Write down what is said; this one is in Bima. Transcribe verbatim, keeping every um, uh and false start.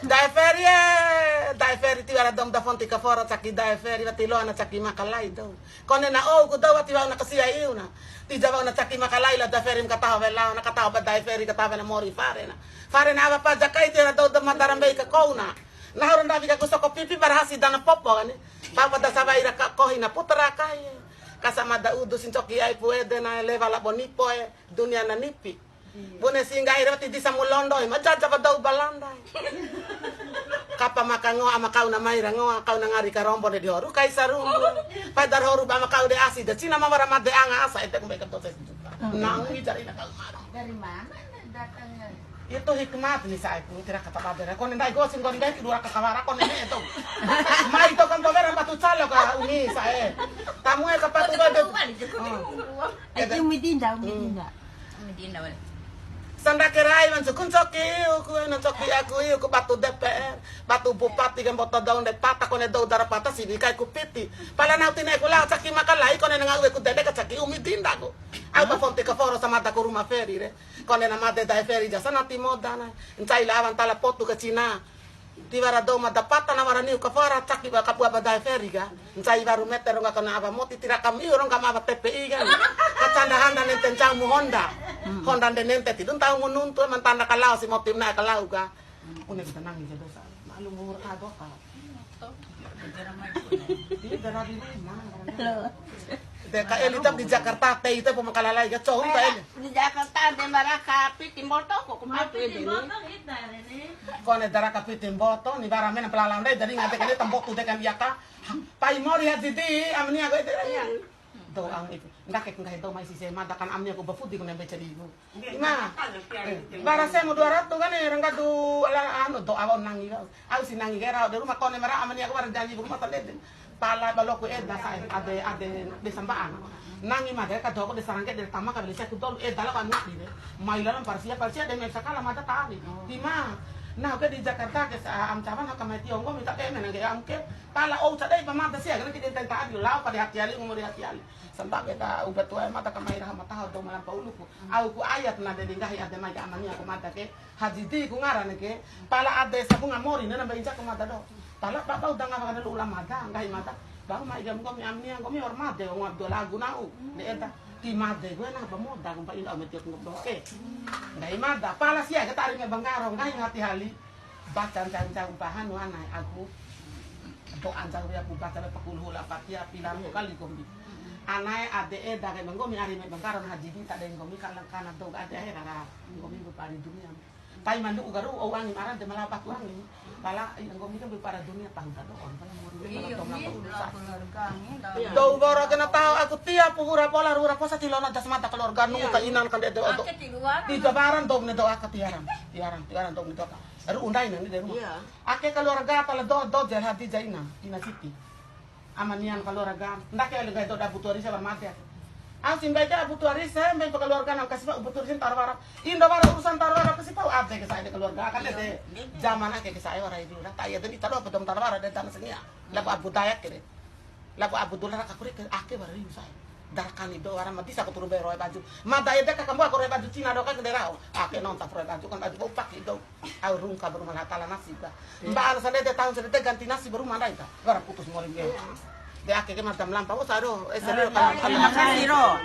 Dae Feri e, Dae Feri tiwara dou ma da fonti kaforo caki Dae Feri, wati loa na caki makalai dou. Kone na ou ku dou wati wa'u na kasia iu na. Ti ja wa'u na caki makalai la Dae Feri ma kataho wela, na kataho ba Dae Feri, kataho wena mori fare na. Fare na awa paja kai tiwara dou da madara mbei ka kou na. Nahu ra ndawi ka ku soko pipi bara hasi dana popo kani. Papa da sawai ra ka kohi na putra kai. Kasa mada udu si ncoki ai pu ede na lewa labo nipo e, dunia na nipi. Bune si nggahi ra wati disa mu londo, ma jaja ba dou Balanda. Kapa maka ngoa, ama kau na mai ra ngoa, kau na ngari karombo de di horu, kai sarumbu. Pai dar horu ba ama kau de asi, de cina ma wara made anga asa, ede kumbe keto ses juta. Nang wi jari na kau mara. Dari mana datangnya? Itu hikmat ni sa aku, tira kata badara. Kone ndai gosi nggon ndai dua kata wara, kone ne itu. Mai to kan pamera batu calo ka umi sa e. Tamu e kapatu bade. Itu Umi Dinda, Umi Dinda. Umi Dinda wale. Sandake rai man sukun coki iu ku, eno coki aku iu ku batu D P R, batu bupati kan boto daun de pata kone dou dara pata sidi kai ku piti. Pala nau tine ku lao caki makalai kone nanga ue ku dende ka caki Umi Dinda ku. Au ba fonti kaforo samada ku Ruma Feri re. Kone na made Dae Feri jasa na ti moda na. Ncai la awan tala potu ka Cina. Tiwara dou ma da pata na wara niu kafara caki ba kabua ba Dae Feri ka. Ncai waru mete rongga kona awa moti tira kam iu rongga ma awa T P I ka. Kacanda handa nente ncau mu honda. Honda nde nente tidu ntau mu nuntu mantanda kalau si moti mena kalau ka. Une kita nangi ja dosa. Malu ngurka doka. Iya, darah di rumah. Lo. De ka eli tap di Jakarta, te itu pemakalalai ka, cohum ka eli. Di Jakarta, de maraka piti mboto, kok kumatu ini. Kone daraka piti mboto, ni bara mena pelalang de, jadi ngade kene tambotu de kan dia ka. Pai mori haji di, amni aku itu. Iya. Doang itu. Ndake nggahi dou mai sise mada kan amni aku bafudi kone mbeca di ibu. Ima. Bara semu dua ratu kan e, rangga du ala anu doa wa'u nangi wa'u. Au si nangi ke rau de ruma kone mara amani aku bara janji ruma tande. Pala baloku eda sae ade ade desa mbaan. Nangi mada ka doko desa rangge de tama ka beli seku dolu eda la kanu di de. Mai lalam parsia parsia de mesa kala mada tani. Ima. Nah ke di Jakarta ke sa am cawan ka mai tionggo mita ke menang ke am ke. Pala ou sadai pa mada sia kan kita tenta adi lao pada hati ali umur hati ali. Sambabe ka uba tua e mada ka mai raha mataho dou ma lampa uluku. Au ku ayat na de nggahi ade mai ka amania ku mada ke, Haji Di ku ngarana ke, pala ade sabunga mori nena mba inca ku mada do. Pala ba bau danga wakana lu'u la mada, nggahi mada. Bau mai gam nggomi amania, nggomi wa'ur made, nggomi dua lagu na'u. De eda, ti made gue na ba moda, nggomi pa indo au metiok nggomi doke. Nggahi mada, pala sia ke tari me banggaro, nggahi ngati hali. Baca ncau-ncau bahan wana aku. Doa ncau ya ku baca be pakulu hula patia pilamu kali kombi. Anae ade eda ke nggomi ari me bangkaran haji di ta de nggomi kala kana dou ade ahe rara. Nggomi bu pari dunia. Pai mandu ugaru au angi maran de malapa ku angi. Pala nggomi kan bu para dunia tahu ta doon. Pala mori. Iyo, mi keluarga angi. Dou boro kena tahu aku tiap hura pola hura posa tilona das mata keluarga nu ta inan kan de doa. Di jabaran dou ne doa ka tiaran. Tiaran, tiaran dou ne doa. Ru'u ndai nani de ruma. Iya. Ake keluarga pala do, do jal hati jaina, ina Siti. Amanian keluarga, ndake ale gai do da butuh arisa ba mate. Asim gai da butuh arisa, mbai keluarga nang kasih pak butuh arisa tar wara. Indo wara urusan tar wara kasih tahu ade ke saya keluarga kan de. Zaman ake ke saya wara itu dah. Tak iya tadi taruh apa dom tar wara de tanah senia. Lagu Abu Dayak kere. Lagu Abu Dullah raka kure ke ake wara riu sae. Darkani do wara ma disa ku turu be roe baju. Mada ede ka kambo aku roe baju Cina do ka kende rao. Ake nonta roe baju kan baju bau paki do. Au rungka baru mana tala nasi ka. Mba anu sandede tahun sandede ganti nasi baru mandai ka. Wara putus mori nge. De ake ke mada melampa. Oh, sado. Eh, sado. Terima kasih, Ro.